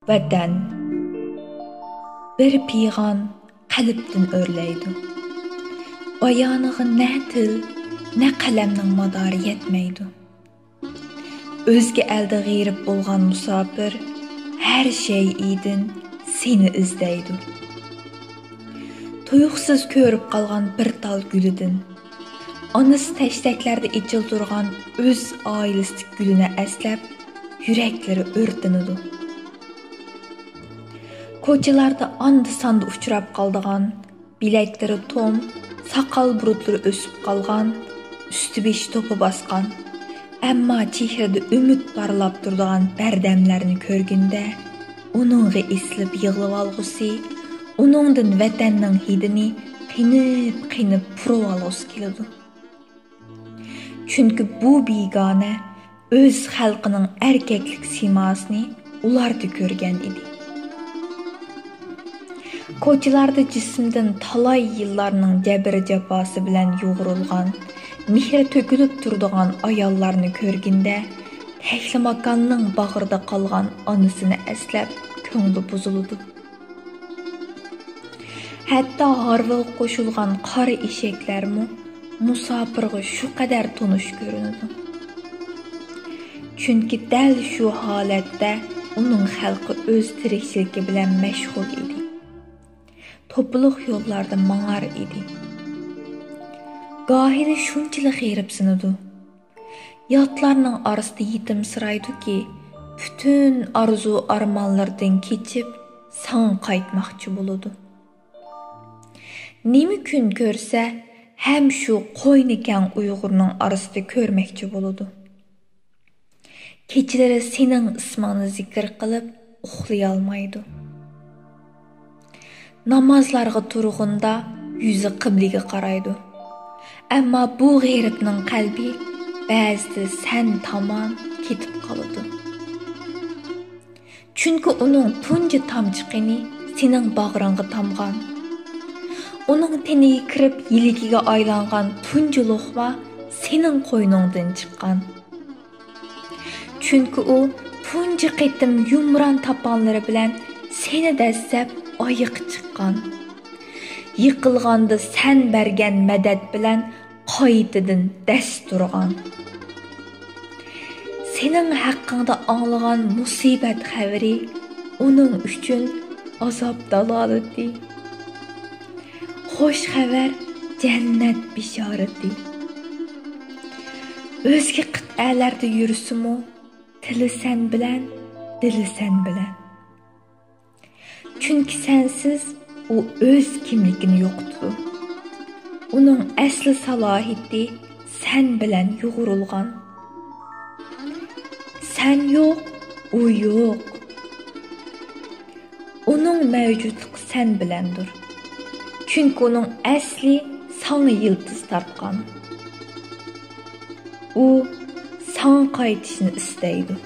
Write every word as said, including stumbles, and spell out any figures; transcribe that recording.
ۋەتەن. بىر پىغان قەلبتىن ئۆرلەيدۇ. بايانىغا نە تىل، نە قەلەمنىڭ مادارى يەتمەيدۇ. ئۆزگە ئەلدە غېرىب بولغان مۇساپىر ھەر شەيئىدىن سېنى ئىزدەيدۇ. تۇيۇقسىز كۆرۈپ قالغان بىر تال گۈلىدىن، ئانىسى تەشتەكلەردە ئېچىلدۇرغان ئۆز ئائىلىسىدىكى گۈلىنى ئەسلەپ، يۈرەكلىرى ئۆرتىنىدۇ. كوچىلاردا ئاندا-ساندا ئۇچراپ قالىدىغان، بىلەكلىرى توم، ساقال بۇرۇتلىرى ئۆسۈپ قالغان، ئۈستى-بېشى توپا باسقان، ئەمما چېھرىدە ئۈمىد پارلاپ تۇرىدىغان بەردەملەرنى كۆرگىنىدە، ئۇنىڭغا ئېسىلىپ يىغلىۋالغۇسى، ئۇنىڭدىن ۋەتەننىڭ ھىدىنى قېنىپ-قېنىپ پۇرىۋالغۇسى كېلىدۇ. چۈنكى بۇ بىگانە ئۆز خەلقىنىڭ ئەركەكلىك سىيماسىنى ئۇلاردا كۆرگەن ئىدى. كوچىلاردا جىسمىدىن تالاي يىللارنىڭ جەبىر-جاپاسى بىلەن يۇغۇرۇلغان، مېھرى تۆكۈلۈپ تۇرىدىغان ئاياللارنى كۆرگىنىدە، تەكلىماكاننىڭ باغرىدا قالغان ئانىسىنى ئەسلەپ، كۆڭلى بۇزۇلىدۇ. ھەتتا ھارۋىغا قوشۇلغان قارا ئېشەكلەرمۇ مۇساپىرغا شۇ قەدەر تونۇش كۆرۈنىدۇ. چۈنكى دەل شۇ ھالەتتە ئۇنىڭ خەلقى ئۆز تىرىكچىلىكى بىلەن مەشغۇل ئىدى. توپىلىق يوللاردا ماڭار ئىدى. گاھىدا شۇنچىلىك غېرىبسىنىدۇ. ياتلارنىڭ ئارىسىدا يېتىمسىرايدۇكى، پۈتۈن ئارزۇ-ئارمانلىرىدىن كېچىپ، ساڭا قايتماقچى بولىدۇ. نېمە كۈن كۆرسە، ھەم شۇ قوينى كەڭ ئۇيغۇرنىڭ ئارىسىدا كۆرمەكچى بولىدۇ. كېچىلىرى سېنىڭ ئىسمىڭنى زىكىر قىلىپ، ئۇخلىيالمايدۇ. نامازلارغا تۇرغىنىدا يۈزى قىبلىگە قارايدۇ. ئەمما بۇ غېرىبنىڭ قەلبى بەزىدە سەن تامان كېتىپ قالىدۇ. چۈنكى ئۇنىڭ تۇنجى تامچە قېنى سېنىڭ باغرىڭغا تامغان. ئۇنىڭ تېنىگە كىرىپ يىلىكىگە ئايلانغان تۇنجى لوقما سېنىڭ قوينۇڭدىن چىققان. چۈنكى ئۇ تۇنجى قېتىم يۇمران تاپانلىرى بىلەن سېنى دەسسەپ ئايىغى چىققان. يىقىلغاندا سەن بەرگەن مەدەت بىلەن قايتىدىن دەس تۇرغان. سېنىڭ ھەققىڭدە ئاڭلىغان مۇسىبەت خەۋىرى ئۇنىڭ ئۈچۈن ئازاب دالالىتى. خوش خەۋەر جەننەت بېشارىتى. ئۆزگە قىتئەلەردە يۈرسىمۇ، تىلى سەن بىلەن، دىلى سەن بىلەن. چۈنكى سەنسىز ئۇ ئۆز كىملىكىنى يوقىتىدۇ. ئۇنىڭ ئەسلى سالاھىيىتى سەن بىلەن يۇغۇرۇلغان. سەن يوق، ئۇ يوق. ئۇنىڭ مەۋجۇتلۇقى سەن بىلەندۇر. چۈنكى ئۇنىڭ ئەسلى ساڭا يىلتىز تارتقان. ئۇ ساڭا قايتىشنى ئىستەيدۇ.